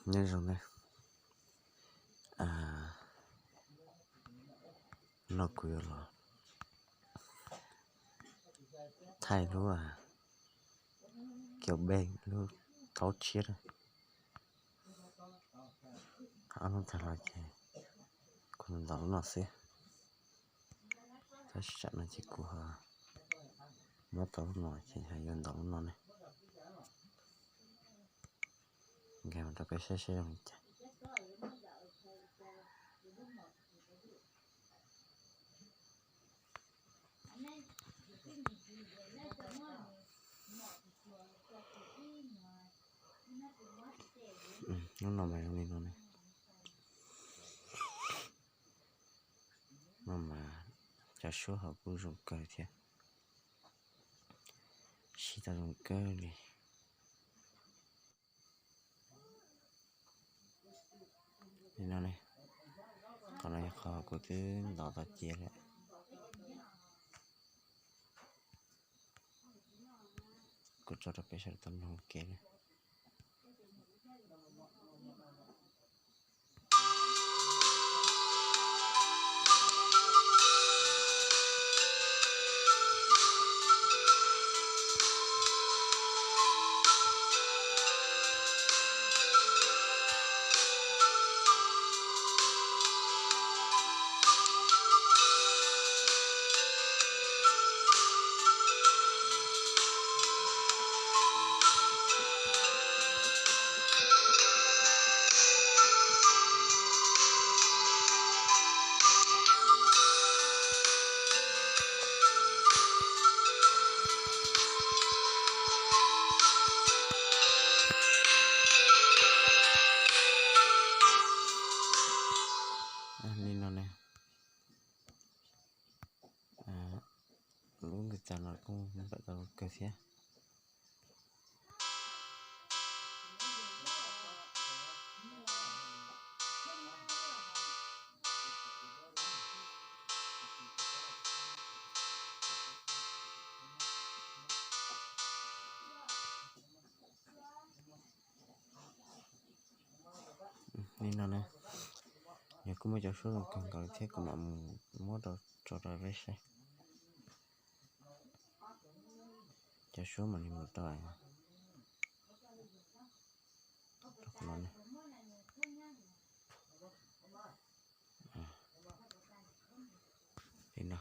Nyob zoo nawb. No kuv yuav los thaij lub kiau bej lub taub tshiab na. Ob hnub tag los ces kuv ntaus lub no xwb. Tab sis tsam no ces kuv ho muab tau lub no ces ho yuav ntaus lub no ne. Nkag mus rau peb saib saib zoo li cas. Lub no mas zoo li no ne. No mas cov suab hauv kuj zoo kawg thiab. Siv tau zoo kawg li. Li no ne, qhov no yog qhov kuv twb ntaus tau cia lawm. Kuv tso rau peb sawv daws tau mloog ua ke na. Li no ne, lub guitar no kuj npam tau kawg thiab. Li no na, yog kuj muaj cov suab zoo kawg nkaus thiab kuv mam mus muab rau tso rau peb saib. Cov suab mam li mus rau qhov no. Li no,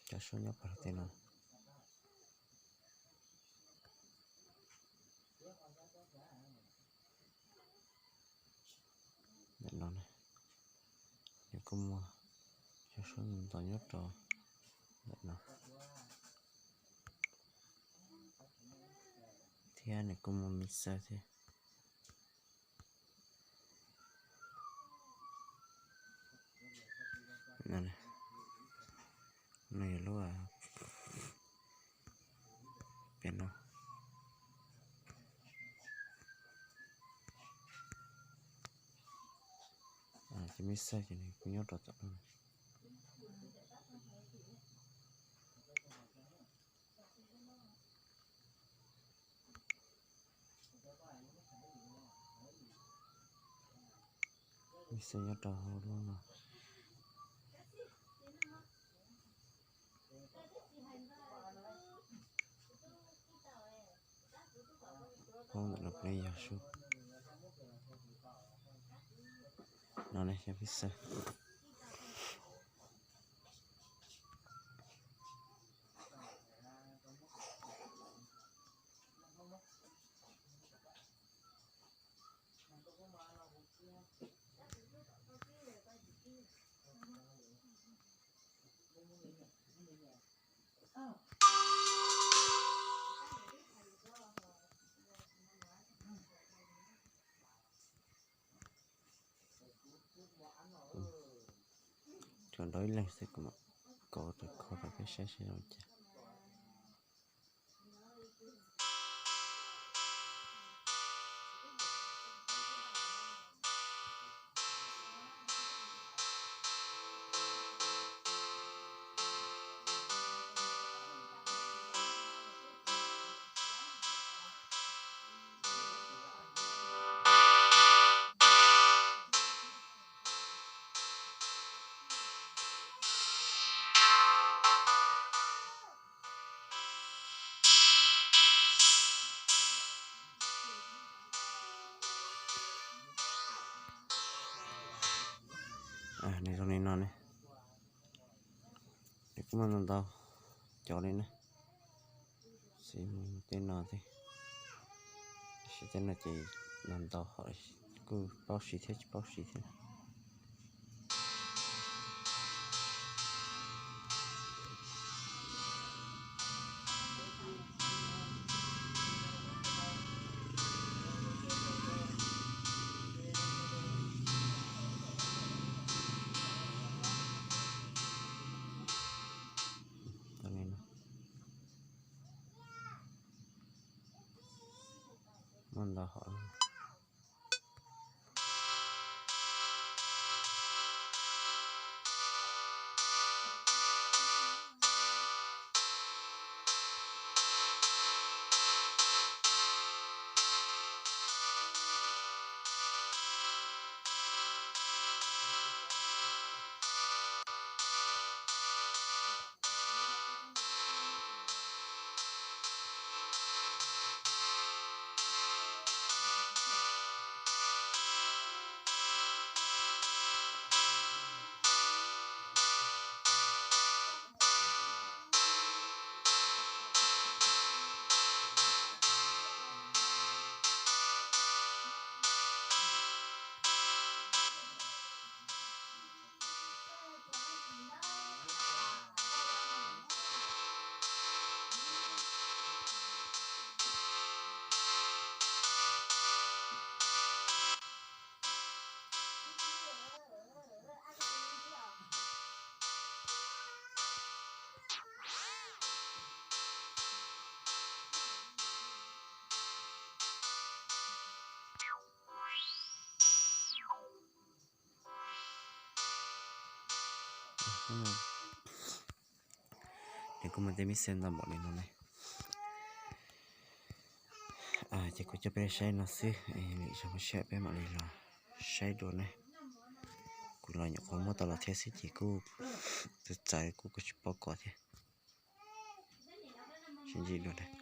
cov suab nyob puag tej no. Ntawm no, nws kuj muaj cov suab ntau nyob rau ntawm no, thiab nws kuj muaj mixer thiab. No yog lub piano. Ces mixer ces nws kuj nyob rau tom no. Mixer nyob rau hauv lub no. Hauv ntawm no kuj yog sub. No ne yog mixer. Tsuas nrau ib leeg xwb kuv mam kauv rau kho rau peb saib seb zoo li cas. Nws zoo li no ne. Nws kuj muaj ntau ntau cov li na. Xws li tej no thiab, tab sis tej no ces ntau ntau hom, kuj paub siv thiab tsis paub siv thiab. Muaj ntau hom. Nws kuj muaj tej mixer ntau npaum li no ne. Ces kuv coj peb saib no xwb, lwm zaus muaj sij hawm peb mam li los saib dua ne. Kuv los nyuam qhuav muab tau los thiab xwb ces kuj txawv txawv kuj tsis paub kov thiab. Sib ntsib dua.